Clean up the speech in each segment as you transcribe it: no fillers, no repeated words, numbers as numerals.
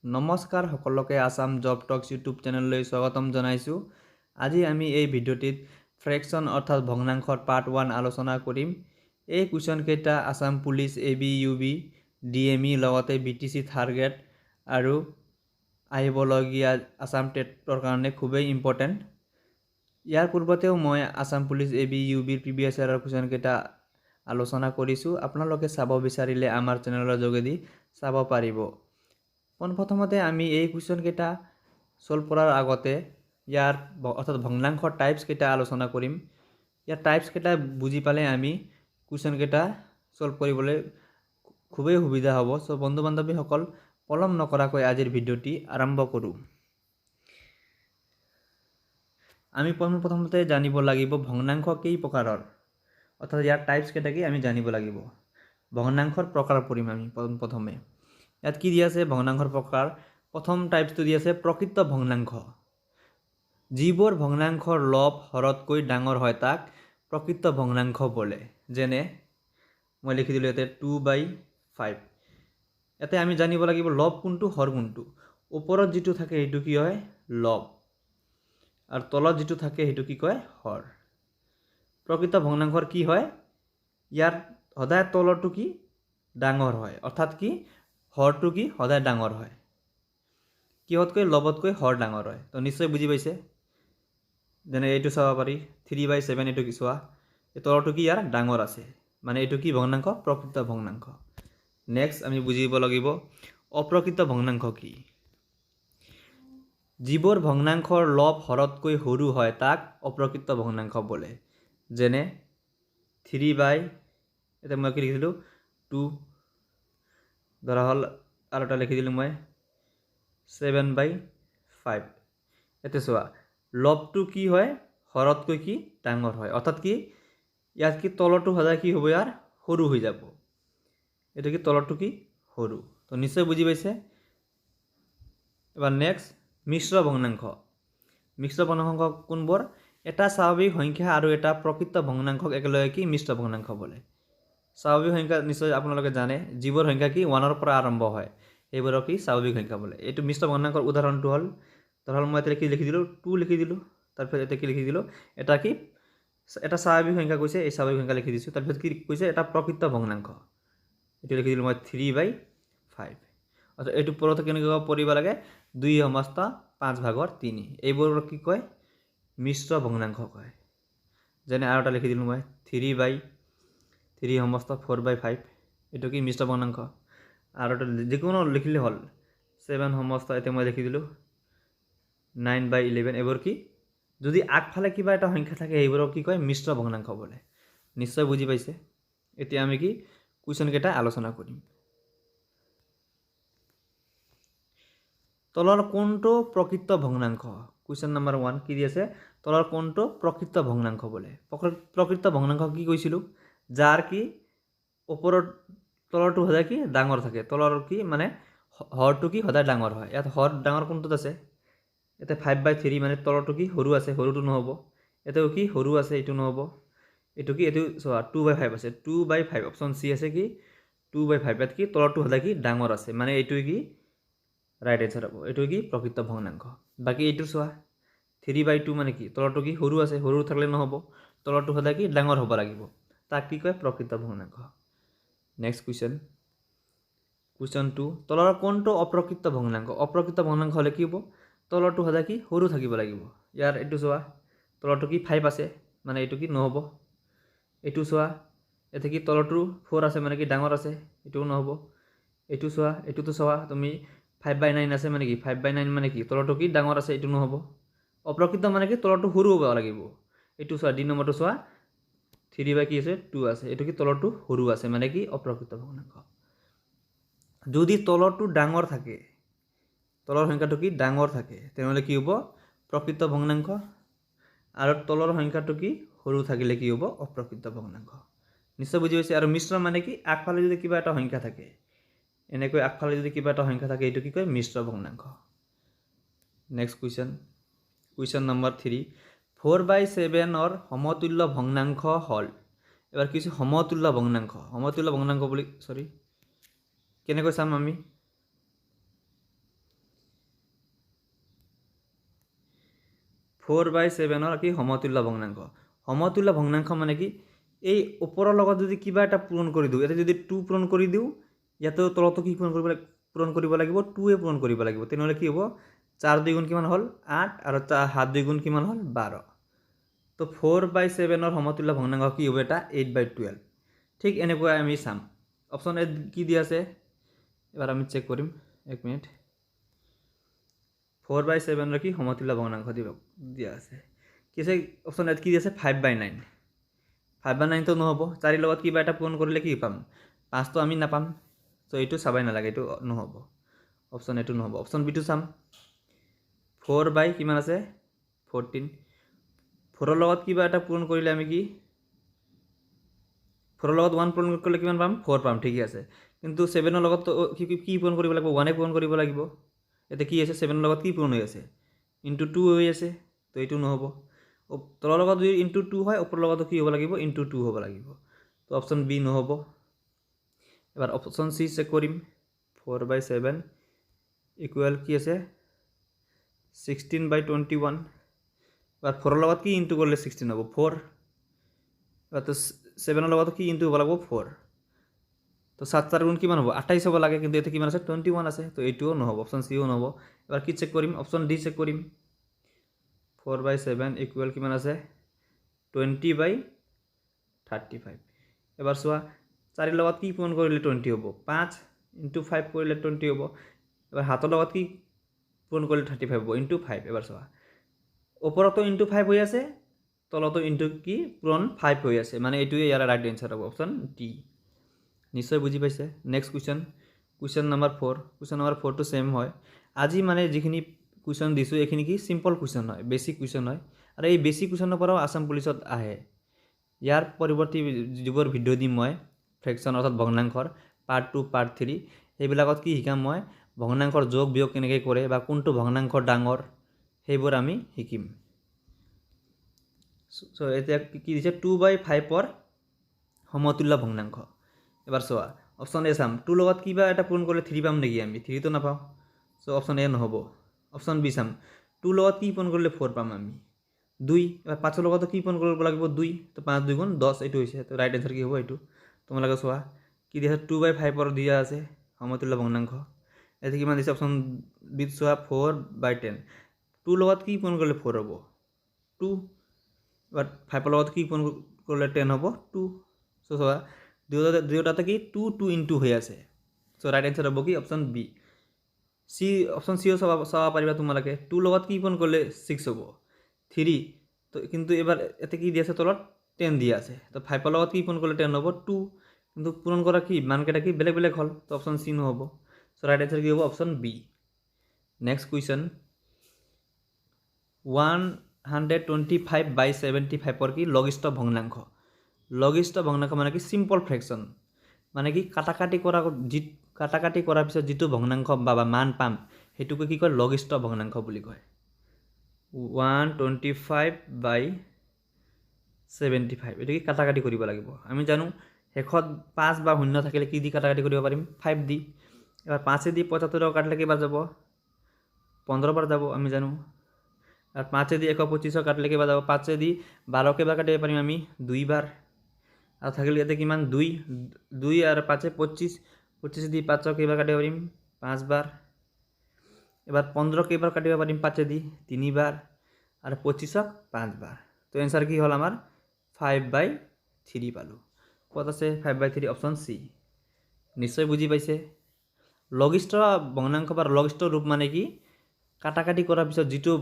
নমস্কাৰ সকলোকে আছাম জব টক্স ইউটিউব চেনেললৈ স্বাগতম জনাইছোঁ। আজি আমি এই ভিডিঅ'টিত ফ্ৰেকশ্যন অৰ্থাৎ ভগ্নাংশৰ পাৰ্ট 1 আলোচনা কৰিম। এই কুৱেশ্যনকেইটা Assam police, A B, U B, D M E, লগতে B T C third grade আৰু আহিবলগীয়া আছাম টেটৰ কাৰণে খুবেই ইম্পৰ্টেণ্ট। ইয়াৰ পূৰ্বতেও মই Assam police, A B, U বিৰ প্ৰিভিয়াছ ইয়াৰৰ কুৱেশ্যনকেইটা আলোচনা কৰিছোঁ। আপোনালোকে চাব বিচাৰিলে আমাৰ চেনেলৰ যোগেদি চাব পাৰিব। পোনপ্ৰথমতে আমি এই কুৱেশ্যনকেইটা ছল্ভ কৰাৰ আগতে ইয়াৰ অৰ্থাৎ ভগ্নাংশৰ টাইপছকেইটা আলোচনা কৰিম। ইয়াৰ টাইপছকেইটা বুজি পালে আমি কুৱেশ্যনকেইটা ছল্ভ কৰিবলৈ খুবেই সুবিধা হ'ব। চ' বন্ধু বান্ধৱীসকল, পলম নকৰাকৈ আজিৰ ভিডিঅ'টি আৰম্ভ কৰোঁ। আমি পোনপ্ৰথমতে জানিব লাগিব ভগ্নাংশ কেই প্ৰকাৰৰ, অৰ্থাৎ ইয়াৰ টাইপছকেইটা কি আমি জানিব লাগিব। ভগ্নাংশৰ প্ৰকাৰ পঢ়িম আমি প্ৰথমে। ইয়াত কি দি আছে? ভগ্নাংশৰ প্ৰকাৰ প্ৰথম টাইপছটো দি আছে প্ৰকৃত ভগ্নাংশ। যিবোৰ ভগ্নাংশৰ লব হৰতকৈ ডাঙৰ হয় তাক প্ৰকৃত ভগ্নাংশ বোলে। যেনে মই লিখি দিলোঁ ইয়াতে 2/5। ইয়াতে আমি জানিব লাগিব লব কোনটো, হৰ কোনটো। ওপৰত যিটো থাকে সেইটো কি হয়? লব, আৰু তলত যিটো থাকে সেইটো কি কয়? হৰ। প্ৰকৃত ভগ্নাংশৰ কি হয়? ইয়াৰ সদায় তলৰটো কি ডাঙৰ হয়, অৰ্থাৎ কি হৰটো কি সদায় ডাঙৰ হয়। কিহতকৈ? লবতকৈ হৰ ডাঙৰ হয়। তো নিশ্চয় বুজি পাইছে। যেনে এইটো চাব পাৰি 3/7, এইটো কি চোৱা, এই তলৰটো কি ইয়াৰ ডাঙৰ আছে, মানে এইটো কি ভগ্নাংশ? প্ৰকৃত ভগ্নাংশ। নেক্সট আমি বুজিব লাগিব অপ্ৰকৃত ভগ্নাংশ কি। যিবোৰ ভগ্নাংশৰ লব হৰতকৈ সৰু হয় তাক অপ্ৰকৃত ভগ্নাংশ বোলে। যেনে থ্ৰী বাই, এতিয়া মই কি লিখিছিলোঁ 2, ধৰা হ'ল আৰু এটা লিখি দিলোঁ মই 7/5। এতিয়া চোৱা লবটো কি হয়? হৰতকৈ কি ডাঙৰ হয়, অৰ্থাৎ কি ইয়াত কি তলৰটো সদায় কি হ'ব? ইয়াৰ সৰু হৈ যাব। এইটো কি তলৰটো কি সৰু। তো নিশ্চয় বুজি পাইছে। এবাৰ নেক্সট মিশ্ৰ ভগ্নাংশ। মিশ্ৰ ভগ্নাংশ কোনবোৰ? এটা স্বাভাৱিক সংখ্যা আৰু এটা প্ৰকৃত ভগ্নাংশক একেলগে কি মিশ্ৰ ভগ্নাংশ বোলে। স্বাভাৱিক সংখ্যা নিশ্চয় আপোনালোকে জানে, যিবোৰ সংখ্যা কি ওৱানৰ পৰা আৰম্ভ হয় সেইবোৰক কি স্বাভাৱিক সংখ্যা বোলে। এইটো মিশ্ৰ ভগ্নাংশৰ উদাহৰণটো হ'ল, ধৰা হ'ল মই এতিয়া কি লিখি দিলোঁ? 2 লিখি দিলোঁ। তাৰপিছত এতিয়া কি লিখি দিলোঁ? এটা কি এটা স্বাভাৱিক সংখ্যা কৈছে, এই স্বাভাৱিক সংখ্যা লিখি দিছোঁ। তাৰপিছত কি কৈছে? এটা প্ৰকৃত ভগ্নাংশ, এইটো লিখি দিলোঁ মই 3/5। অৰ্থাৎ এইটো পঢ়োঁতে কেনেকুৱা পঢ়িব লাগে? দুই সমস্ত পাঁচ ভাগৰ তিনি। এইবোৰক কি কয়? মিশ্ৰ ভগ্নাংশ কয়। যেনে আৰু এটা লিখি দিলোঁ মই 3/3 সমস্ত 4/5, এইটো কি মিশ্ৰ ভগ্নাংশ। আৰু এটা যিকোনো লিখিলে হ'ল 7 সমস্ত, এতিয়া মই লিখি দিলোঁ 9/11। এইবোৰ কি যদি আগফালে কিবা এটা সংখ্যা থাকে সেইবোৰক কি কয়? মিশ্ৰ ভগ্নাংশ বোলে। নিশ্চয় বুজি পাইছে। এতিয়া আমি কি কুৱেশ্যনকেইটা আলোচনা কৰিম। তলৰ কোনটো প্ৰকৃত ভগ্নাংশ? কুৱেশ্যন নম্বৰ 1 কি দি আছে? তলৰ কোনটো প্ৰকৃত ভগ্নাংশ বোলে। প্ৰকৃত ভগ্নাংশ কি কৈছিলোঁ? যাৰ কি ওপৰত তলৰটো সদায় কি ডাঙৰ থাকে, তলৰ কি মানে হৰটো কি সদায় ডাঙৰ হয়। ইয়াত হৰ ডাঙৰ কোনটোত আছে? ইয়াতে 5/3 মানে তলৰটো কি সৰু আছে, সৰুটো নহ'ব। ইয়াতেও কি সৰু আছে, এইটো নহ'ব। এইটো কি এইটো চোৱা 2/5 আছে, 2/5 অপশ্যন চি আছে কি 2/5। ইয়াত কি তলৰটো সদায় কি ডাঙৰ আছে, মানে এইটোৱে কি ৰাইট এনচাৰ হ'ব, এইটো কি প্ৰকৃত ভগ্নাংশ। বাকী এইটো চোৱা 3/2 মানে কি তলৰটো কি সৰু আছে, সৰু থাকিলে নহ'ব, তলৰটো সদায় কি ডাঙৰ হ'ব লাগিব, তাক কি কয়? প্ৰকৃত ভগ্নাংশ। নেক্সট কুৱেশ্যন, কুৱেশ্যন 2, তলৰ কোনটো অপ্ৰকৃত ভগ্নাংশ? অপ্ৰকৃত ভগ্নাংশ হ'লে কি হ'ব? তলৰটো সদায় কি সৰু থাকিব লাগিব। ইয়াৰ এইটো চোৱা তলৰটো কি 5 আছে, মানে এইটো কি নহ'ব। এইটো চোৱা ইয়াতে কি তলৰটো 4 আছে, মানে কি ডাঙৰ আছে, এইটোও নহ'ব। এইটো চোৱা, এইটোতো চোৱা তুমি 5/9 আছে, মানে কি 5/9 মানে কি তলৰটো কি ডাঙৰ আছে, এইটো নহ'ব। অপ্ৰকৃত মানে কি তলৰটো সৰু হ'ব লাগিব। এইটো চোৱা ডি নম্বৰটো চোৱা থ্ৰী বাই কি আছে 2 আছে, এইটো কি তলৰটো সৰু আছে, মানে কি অপ্ৰকৃত ভগ্নাংশ। যদি তলৰটো ডাঙৰ থাকে, তলৰ সংখ্যাটো কি ডাঙৰ থাকে, তেনেহ'লে কি হ'ব? প্ৰকৃত ভগ্নাংশ। আৰু তলৰ সংখ্যাটো কি সৰু থাকিলে কি হ'ব? অপ্ৰকৃত ভগ্নাংশ। নিশ্চয় বুজি পাইছে। আৰু মিশ্ৰ মানে কি আগফালে যদি কিবা এটা সংখ্যা থাকে, এনেকৈ আগফালে যদি কিবা এটা সংখ্যা থাকে এইটো কি কয়? মিশ্ৰ ভগ্নাংশ। নেক্সট কুৱেশ্যন, কুৱেশ্যন নম্বৰ 3, 4/7ৰ সমতুল্য ভগ্নাংশ হ'ল। এবাৰ কিছু সমতুল্য ভগ্নাংশ, সমতুল্য ভগ্নাংশ বুলি চৰি কেনেকৈ চাম আমি? 4/7ৰ কি সমতুল্য ভগ্নাংশ। সমতুল্য ভগ্নাংশ মানে কি, এই ওপৰৰ লগত যদি কিবা এটা পূৰণ কৰি দিওঁ, ইয়াতে যদি 2 পূৰণ কৰি দিওঁ, ইয়াতেও তলতো কি পূৰণ কৰিব লাগিব, 2 পূৰণ কৰিব লাগিব। তেনেহ'লে কি হ'ব, 4 2 গুণ কিমান হ'ল 8 আৰু 7 2 গুণ কিমান হ'ল 12। তো 4/7ৰ সমতুল্য ভগ্নাংশ কি হ'ব, এটা 8/12। ঠিক এনেকুৱা আমি চাম। অপশ্যন এ কি দি আছে এবাৰ আমি চেক কৰিম, এক মিনিট। 4/7ৰ কি সমতুল্য ভগ্নাংশ দিয়া আছে, কি আছে অপশ্যন এত কি দি আছে 5/9। 5/9তো নহ'ব, 4ৰ লগত কিবা এটা পূৰণ কৰিলে কি পাম, 5তো আমি নাপাম। চ' এইটো চাবাই নালাগে, এইটো নহ'ব, অপশ্যন এইটো নহ'ব। অপশ্যন বিটো চাম, 4/ কিমান আছে 14। 4ৰ লগত কিবা এটা পূৰণ কৰিলে আমি কি, 4ৰ লগত 1 পূৰণ কৰিলে কিমান পাম, 4 পাম, ঠিকে আছে। কিন্তু 7ৰ লগত কি পূৰণ কৰিব লাগিব, 1 পূৰণ কৰিব লাগিব। এতিয়া কি আছে, 7ৰ লগত কি পূৰণ হৈ আছে, ইনটু 2 হৈ আছে, তো এইটো নহ'ব। তলৰ লগত যদি ইনটু 2 হয়, ওপৰৰ লগতো কি হ'ব লাগিব, ইনটু 2 হ'ব লাগিব। তো অপশ্যন বি নহ'ব। এবাৰ অপশ্যন চি চেক কৰিম, 4/7 ইকুৱেল কি আছে 16/21। এবাৰ 4ৰ লগত কি ইনটু কৰিলে 16 হ'ব, 4। এবাৰ তো 7ৰ লগত কি ইনটু হ'ব লাগিব, 4। তো 7 4 গুণ কিমান হ'ব, 28 হ'ব লাগে, কিন্তু ইয়াতে কিমান আছে, 21 আছে, তো এইটোও নহ'ব, অপশ্যন চিও নহ'ব। এবাৰ কি চেক কৰিম, অপশ্যন ডি চেক কৰিম, 4/7 ইকুৱেল কিমান আছে 20/35। এবাৰ চোৱা, 4ৰ লগত কি পূৰণ কৰিলে 20 হ'ব, 5 ইনটু 5 কৰিলে 20 হ'ব। এবাৰ 7ৰ লগত কি পূৰণ কৰিলে 35 হ'ব, ইনটু 5। এবাৰ চোৱা, ওপৰতো ইনটু 5 হৈ আছে, তলতো ইনটু কি পূৰণ 5 হৈ আছে, মানে এইটোৱে ইয়াৰ ৰাইট এনচাৰ হ'ব, অপশ্যন ডি। নিশ্চয় বুজি পাইছে। Next question, question number 4। Question number 4টো same হয়। আজি মানে যিখিনি কুৱেশ্যন দিছোঁ এইখিনি কি চিম্পল কুৱেশ্যন হয়, বেছিক কুৱেশ্যন হয়, আৰু এই বেছিক কুৱেশ্যনৰ পৰাও আছাম পুলিচত আহে। ইয়াৰ পৰৱৰ্তী যিবোৰ ভিডিঅ' দিম মই ফ্ৰেকশ্যন অৰ্থাৎ ভগ্নাংশৰ পাৰ্ট 2 পাৰ্ট 3, সেইবিলাকত কি শিকাম মই, ভগ্নাংশৰ যোগ বিয়োগ কেনেকৈ কৰে বা কোনটো ভগ্নাংশ ডাঙৰ, সেইবোৰ আমি শিকিম। চ' এতিয়া কি দিছে, 2/5ৰ সমতুল্য ভগ্নাংশ। এবাৰ চোৱা, অপশ্যন এ চাম, 2 লগত কিবা এটা পূৰণ কৰিলে 3 পাম নেকি আমি, 3তো নাপাওঁ, চ' অপশ্যন এ নহ'ব। অপশ্যন বি চাম, 2 লগত কি পূৰণ কৰিলে 4 পাম আমি, 2। এবাৰ 5ৰ লগতো কি পূৰণ কৰিব লাগিব, 2। তো 5 2 গুণ 10, এইটো হৈছে। তো ৰাইট এনচাৰ কি হ'ব এইটো। তোমালোকে চোৱা কি দিয়া আছে, 2/5ৰ দিয়া আছে সমতুল্য ভগ্নাংশ। এতিয়া কিমান দিছে অপশ্যন বিত চোৱা, 4/10। 2 লগত কি পূৰণ কৰিলে 4 হ'ব, 2। এবাৰ 5ৰ লগত কি পূৰণ কৰিলে 10 হ'ব, 2। চ' চোৱা দুয়োটাতে কি 2 2 ইনটু হৈ আছে। চ' ৰাইট এনচাৰ হ'ব কি অপশ্যন বি। চি অপশ্যন চিও চাব পাৰিবা তোমালোকে, 2 লগত কি পূৰণ কৰিলে 6 হ'ব, 3। তো কিন্তু এবাৰ ইয়াতে কি দি আছে, তলত 10 দিয়া আছে। তো 5ৰ লগত কি পূৰণ কৰিলে 10 হ'ব, 2। কিন্তু পূৰণ কৰা কি মানকেইটা কি বেলেগ বেলেগ হ'ল, তো অপশ্যন চি নহ'ব। চ' ৰাইট এনচাৰ কি হ'ব, option B. Next question, 125/75ৰ কি লঘিষ্ঠ ভগ্নাংশ। লঘিষ্ঠ ভগ্নাংশ মানে কি চিম্পল ফ্ৰেকশ্যন, মানে কি কাটাকাটি কৰাৰ পিছত যিটো ভগ্নাংশ বা মান পাম সেইটোকে কি কয়, লঘিষ্ঠ ভগ্নাংশ বুলি কয়। 125/75, এইটো কি কাটাকাটি কৰিব লাগিব। আমি জানো শেষত 5 বা 0 থাকিলে কি দি কাটাকাটি কৰিব পাৰিম, 5 দি। এবাৰ 5 দি 75 কাটিলে কেইবাৰ যাব, 15 বাৰ যাব আমি জানো। আৰু 5 দি 125 কাটিলে কেইবাৰ যাব, 5 দি 12 কেইবাৰ কাটিব পাৰিম আমি, 2 বাৰ। আৰু থাকিলে ইয়াতে কিমান, 2 2 আৰু 5 25, 25 দি 5 কেইবাৰ কাটিব পাৰিম, 5 বাৰ। এবাৰ 15 কেইবাৰ কাটিব পাৰিম, 5 দি 3 বাৰ, আৰু 25ক 5 বাৰ। তো এনচাৰ কি হ'ল আমাৰ, 5/3 পালোঁ। ক'ত আছে 5/3, অপশ্যন চি। নিশ্চয় বুজি পাইছে। লঘিষ্ঠ ভগ্নাংশ বা লঘিষ্ঠ ৰূপ মানে কি, কাটাকাটি কৰাৰ পিছত যিটো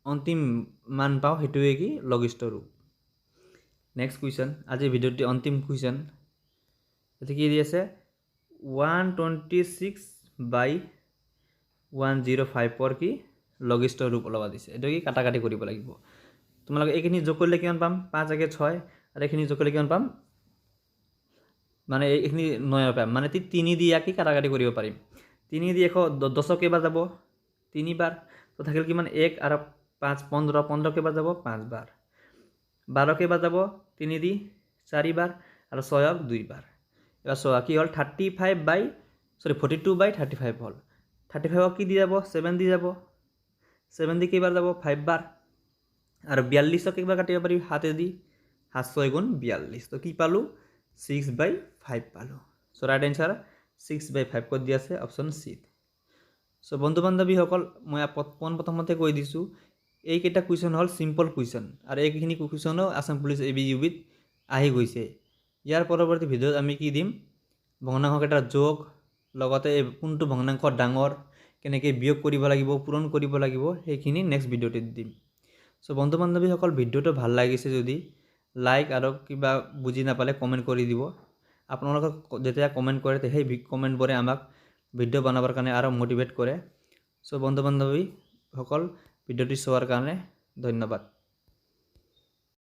অন্তিম মান পাওঁ সেইটোৱে কি লঘিষ্ঠ ৰূপ। নেক্সট কুৱেশ্যন, আজিৰ ভিডিঅ'টি অন্তিম কুৱেশ্যন। এতিয়া কি দি আছে, 126/105ৰ কি লঘিষ্ঠ ৰূপ ওলাব দিছে। এইটো কি কাটাকাটি কৰিব লাগিব। তোমালোকে এইখিনি যোগ কৰিলে কিমান পাম, 5 1 6, আৰু এইখিনি যোগ কৰিলে কিমান পাম, মানে এইখিনি 9 পাম, মানে 3 দি ইয়াক কি কাটাকাটি কৰিব পাৰিম। 3 দি 110 কেইবাৰ যাব, 3 বাৰ। তো থাকিল কিমান, 1 আৰু 5 15, 15 কেইবাৰ যাব, 5 বাৰ। 12 কেইবাৰ যাব, 3 দি 4 বাৰ, আৰু 6 2 বাৰ। এবাৰ চোৱা কি হ'ল, 42/35 হ'ল। 35ক কি দি যাব, 7 দি যাব। 7 দি কেইবাৰ যাব, 5 বাৰ। আৰু 42ক কেইবাৰ কাটিব পাৰি সাতেদি? সাত ছয় গুণ 42। তো কি পালোঁ? 6/5 পালোঁ। চ' ৰাইট এনচাৰ 6/5 ক'ত দি আছে? অপশ্যন চিত। চ' বন্ধু বান্ধৱীসকল, মই পোনপ্ৰথমতে কৈ দিছোঁ, এইকেইটা কুৱেশ্যন হ'ল চিম্পল কুৱেশ্যন আৰু এইখিনি কুৱেশ্যনো Assam police A B, U বিত আহি গৈছে। ইয়াৰ পৰৱৰ্তী ভিডিঅ'ত আমি কি দিম? ভগ্নাংশকেইটাৰ যোগ, লগতে এই কোনটো ভগ্নাংশ ডাঙৰ, কেনেকৈ বিয়োগ কৰিব লাগিব, পূৰণ কৰিব লাগিব, সেইখিনি নেক্সট ভিডিঅ'টোত দিম। চ' বন্ধু বান্ধৱীসকল, ভিডিঅ'টো ভাল লাগিছে যদি লাইক আৰু কিবা বুজি নাপালে কমেণ্ট কৰি দিব। আপোনালোকে যেতিয়া কমেণ্ট কৰে, সেই কমেণ্টবোৰে আমাক ভিডিঅ' বনাবৰ কাৰণে আৰু মটিভেট কৰে। চ' বন্ধু বান্ধৱীসকল, ভিডিঅ'টি চোৱাৰ কাৰণে ধন্যবাদ।